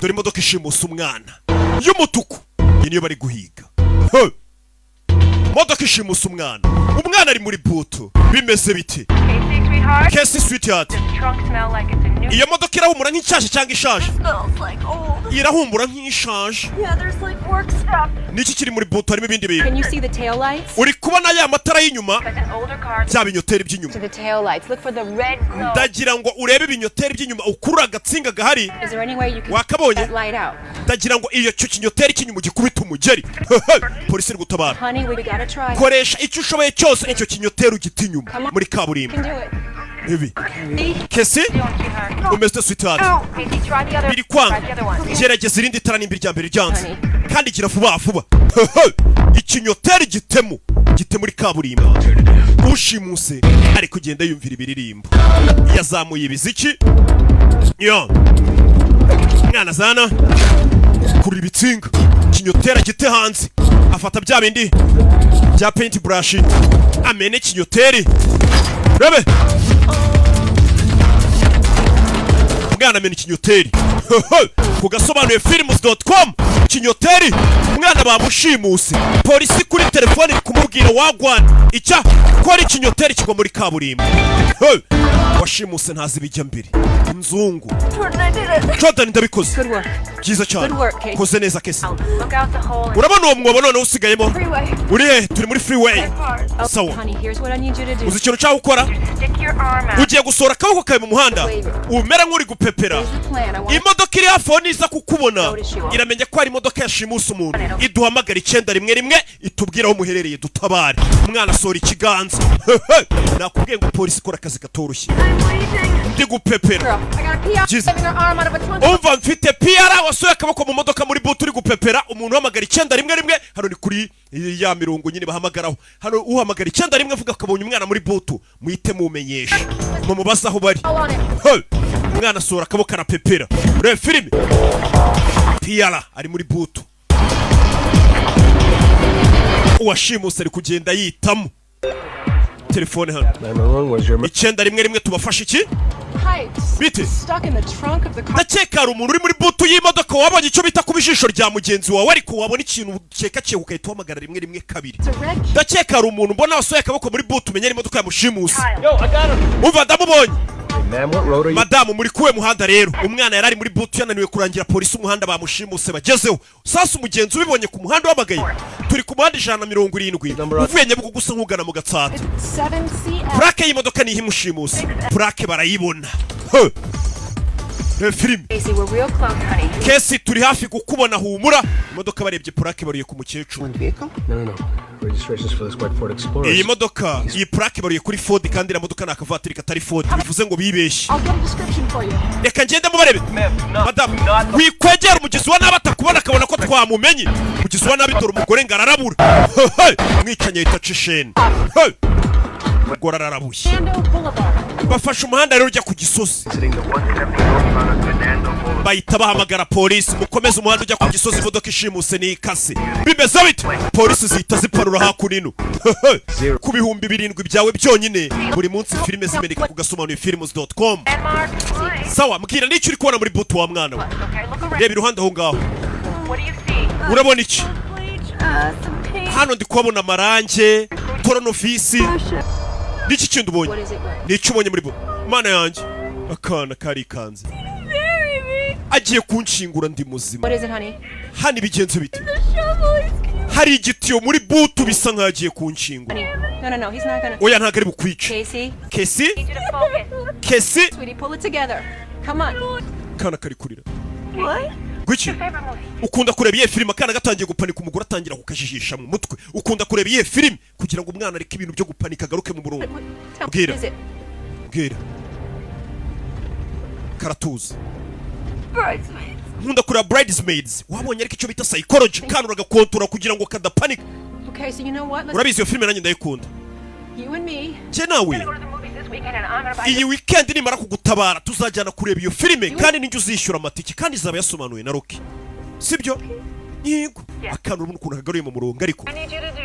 Dore imodoka ishimusa umwana y'umutuku, iyi niyo bari guhiga. He! Imodoka ishimusa umwana, umwana ari muri boot. Bimeze bite? Casey, sweetheart. Casey, sweetheart. Does the trunk smell like it's a new? Iyo modoka irahumura nk'inshyashya cyangwa ishaje? Smells like old. Irahumura nk'ishaje. Yeah, there's like work stuff. Niki kiri muri boot? Harimo ibindi bintu. Can you see the tail lights? Uri kubona ya matara y'inyuma? It's an older car. Bya binyoteri by'inyuma. To the tail lights. Look for the red glow. Ndagira ngo urebe ibinyoteri by'inyuma, ukurura agatsinga gahari. Is there any way you can Wakabonye? that light out? Ndagira ngo iyo cyo kinyoteri cy'inyuma ugikubite umugeri. Polisi iri gutabara. Honey, we gotta try. Koresha icyo ushoboye cyose, icyo kinyoteri ugita inyuma muri kaburimbo. Can do it. Ibi, Casey. Umeze, sweetheart? Casey, try the other. Biri kwanga. Try the other one. Gerageza irindi tara nimba irya mbere ryanze, kandi gira vuba vuba. Ikinyoteri gitemu gite muri kaburimbo. Ushimuse ari kugenda yumvira ibiririmbo, yazamuye ibiziki. Yo mwana, zana kurura ibitsinga, kinyotera gite hanze. Afata bya bindi bya paint brush, amene kinyoteri. Rebe umwana amena ikinyoteri ku gasobanuye films.com. Kinyoteri, umwana bamushimuse. Polisi kuri telefone iri kumubwira wagwana icya kora. Ikinyoteri kigwa muri kaburimbo. Hey! Washimuse ntazi ibijya mbere, inzungu. Jordan, I did it. Jordan, ndabikoze. Good work. Byiza cyane. Good work, Casey. Koze neza, Casey. Look out the hole. And Urabona uwo mwobo noneho usigayemo? Freeway. Uri he? Turi muri freeway. Oh, Sawa. honey, here's what I need you to do. Uzi ikintu ushaka gukora? Stick your arm out. Ugiye gusohora akaboko kawe mu muhanda, umera nk'uri gupepera. Here's the plan. I want Imodoka iri hafi aho niza kukubona iramenya ko hari imodoka yashimuse umuntu, iduhamagara 911, itubwire aho muherereye, dutabare. Umwana asohora ikiganza. Nakubwiye ngo polisi ikora akazi katoroshye. Ndi gupepera. Girl, I got a PR Jeez. waving her arm out of a trunk. Umva, mfite piyara wasohoye akaboko mu modoka muri boot, uri gupepera. Umuntu uhamagara 911, hano ni kuri ya mirongo nyine bahamagaraho. Hano uhamagara 91 avuga akabonye umwana muri boot, muhite mumenyesha, mumubaze aho bari. All on it. Hey! Umwana asohora akaboko arapepera. Reba filime, piyara ari muri boot, uwashimuse ari kugenda yitamo telefone hano. 911, was your 911, tubafashe iki? Hi. Bite? Stuck in the trunk of the car. Ndakeka hari umuntu uri muri boot y'imodoka. Wabonye icyo bita kuba ijisho rya mugenzi wawe, ariko wabona ikintu ukeka ugahita uhamagara 112. It's a red Ndakeka hari umuntu mbona wasohoye akaboko muri boot, umenya ari imodoka yamushimuse. Yo, I got him. Umva, ndamubonye. Ma'am, what road are you? Madamu, muri kuwe muhanda rero? Umwana yari ari muri boot, yananiwe kurangira polisi umuhanda bamushimuse bagezeho. Sasa umugenzi ubibonye ku muhanda wahamagaye, turi ku muhanda 170, uvuye Nyabugogo gusa nk'ugana mu Gatsata. 7CF. Purake y'imodoka niho imushimuse, purake barayibona. He! Reba filime. Casey, we're real close, honey. Casey, turi hafi kukubona, humura. Imodoka barebye purake, bariye ku mukecuru. No. Registration's for this white Ford Explorer. Iyi modoka, iyi purake bariye kuri Ford, kandi iriya modoka ni akavatiri katari Ford, bivuze ngo bibeshye. I'll get a description for you. Reka ngende mubarebe. Madamu, wikwegera umugizi wa nabi atakubona, akabona ko twamumenye. Umugizi wa nabi, dore umugore ngo ararabura. Umwicanyi ahita aca isheni. Hey! Umugore ararabuye. Fernando Boulevard. Bafashe umuhanda rero ujya ku Gisozi, bahita bahamagara polisi: mukomeze umuhanda ujya ku Gisozi, imodoka ishimuse ni ikase. Bimeze bite? Polisi zihita ziparura hakuno. Ku 7000 byawe byonyine, buri munsi filime zimeneka ku gasobanuye films.com. Sawa, mbwira n'icyo uri kubona muri boot, wa mwana we. Reba iruhande aho ngaho. Urabona iki? Hano ndi kuhabona amarange, toronovisi. N'iki kindi ubonye? What is it, Greg? Ni icyo ubonye muri boot? Mana yanjye, akana karikanze, agiye kunshingura ndi muzima. What is it, honey? Hano ibigenzo bite? Hari igitiyo muri boot, bisa nkaho agiye kunshingura. Honey, no, he's not gonna. Oya, ntabwo ari bukwice. Casey, Casey, Casey. Sweetie, pull it together. Come on. Kana kari kurira. Gwiki? Ukunda kureba iyihe filime? Akana gatangiye gupanika, umugore atangira kukajijisha mu mutwe. Ukunda kureba iyihe filime kugira ngo umwana areke ibintu byo gupanika, agaruke mu murongo? Tell me, Bwira. what is it? Bwira. Karatuza. Bridesmaids. Nkunda kureba Bridesmaids. Wabonye ariko icyo bita psychology, kana uragakontora kugira ngo kadapanika. Okay, so you know what? Let's Urabizi, iyo filime nanjye ndayikunda. You and me. Njye nawe, iyi weekend nimara kugutabara tuzajyana kureba iyo filime, kandi ninjye uzishyura amatike, kandi izaba yasobanuwe na Rocky, sibyo? Yego. Akana urabona ukuntu kagaruye mu murongo. Ariko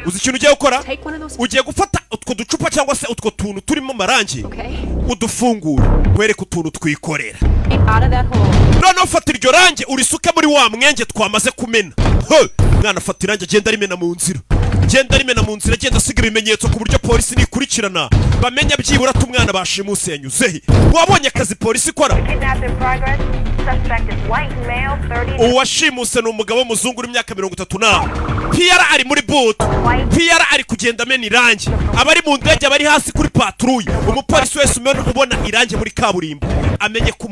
uzi ikintu ugiye gukora? Take one of those. Ugiye gufata utwo ducupa cyangwa se utwo tuntu turimo amarangi. Okay. Udufungure nkwereke utuntu twikorera. Out of that hole. Noneho fata iryo rangi urisuke muri wa mwenge twamaze kumena. He! Mwana afata irangi, agenda arimena mu nzira, agenda arimena mu nzira, agenda asiga ibimenyetso ku buryo polisi nikurikirana bamenya byibura ati umwana bashimuse yanyuze he. Wabonye akazi polisi ikora? Kidnap in progress. Suspect is white male, 30. Uwashimuse ni umugabo w'umuzungu uri imyaka 30 na piyara ari muri butu. Piyara ari kugenda amena irangi, abari mu ndege, abari hasi kuri patrouille. Umupolisi wese umena ubona irangi muri kaburimbo amenye ko